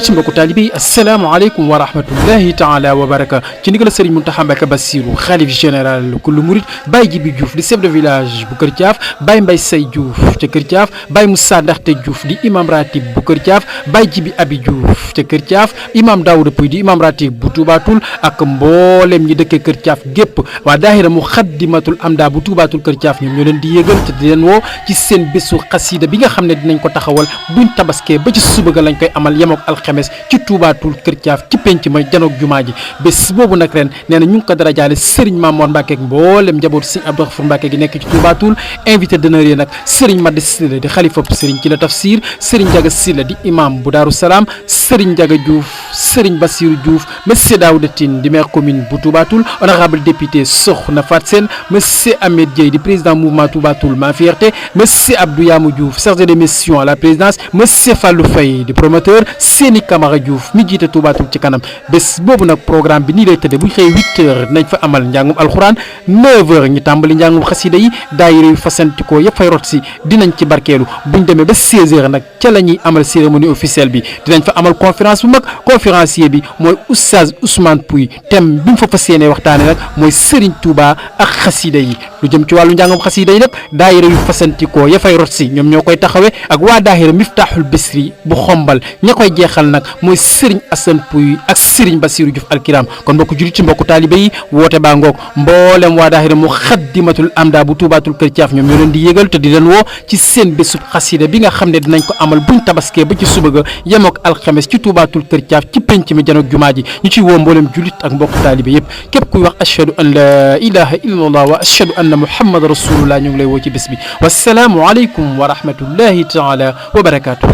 jullit ci mbokku taalibe yi asalaamaaleykum wa rahmatullahi taala wa baraka ci ndigal Serigne Mountakha Mbacké Bassirou xalif général kullu murid Baye Djibi Diouf di chef de village bu Kër Thiaf Baye Mbaye Say Diouf ca Kër Thiaf Baye Moussa Ndaxte Diouf di imam ratib bu Kër Thiaf Baye Djibi Abi Diouf ca Kër Thiaf imam Daouda Pouy di imam ratib bu Toubatul ak mboolem ñi dëkkee Kër Thiaf gépp waa daahira Muxaddamatul Amda bu Toubatul Kër Thiaf ñoom ñoo leen di yëgal te di leen woo ci seen bésu xasida bi nga xam ne dinañ ko taxawal buñ tabaskee ba ci suba ga lañ koy amal yemook alxemes ci Toubatul Kër Thiaf ci penc ma janoog jumaa ji bés boobu nag ren nee na ñu ngi ko dara jaale Serigne Mamour Mbacke ak mboolem njabootu Serigne Abdou Khafour Mbacke gi nekk ci Toubatul invité d'honneur yi nag Serigne Madi Sylla di xalifa Serigne ci la tafsir Serigne Ndiaga Sylla di imam bu Daaru Salaam Serigne Ndiaga Diouf Serigne Bassirou Diouf monsieur Daouda Tine di maire commune bu Toubatul honorable député Sokhna Fat Sène monsieur Ahmed Dieye di président mouvement Toubatul Ma Fierté monsieur Abdou Yamou Diouf chargé de mission à la présidence monsieur Fallou Faye di promoteur Séni Camara Diouf mi jiite Toubatul ci kanam bés boobu nag programme bi nii lay tëddee bu ñu xëyee 8h dinañ fa amal njàngum alxuraan 9h ñu tàmbali njàngum xasida yi daayira yu fasantikoo yëpp fay rot si dinañ ci barkeelu buñ demee ba 16h nag ca la ñuy amal cérémonie officielle bi dinañ fa amal conférence bu mag conférencier bi mooy Oustaz Ousmane Pouy thème bi mu fa fas yéenee waxtaane nag mooy Serigne Touba ak xasida yi lu jëm ci wàllu njàngum xasida yi nag daayira yu fasantikoo ya fay rot si ñoom ñoo koy taxawee ak waa daayira Miftaaxul Bisri bu xombal ña koy jeexal nag mooy Serigne Assane Pouy ak Serigne Bassirou Diouf alkiram kon mbokku jullit ci mbokku taalibe yi woote baa ngoog mboolem waa daahira Muxaddamatul Amda bu Toubatul Kër Thiaf ñoom ñoo leen di yëgal te di leen woo ci seen bésub xasida bi nga xam ne dinañ ko amal buñ tabaskee ba ci suba ga yemook alxames ci Toubatul Kër Thiaf ci penc mi janoog jumaa ji ñu ciy woo mboolem jullit ak mbokku taalibe yëpp képp kuy wax ashhadu an la ilaha illallah wa ashhadu anna muhammad rasulullah ñu ngi lay woo ci bés bi wassalaamu aleykum wa rahmatullahi taala wa barakatuh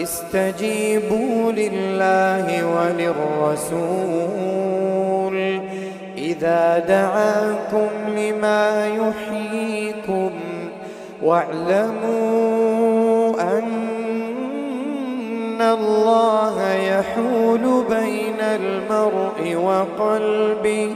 استجيبوا لله وللرسول إذا دعاكم لما يحييكم واعلموا أن الله يحول بين المرء وقلبه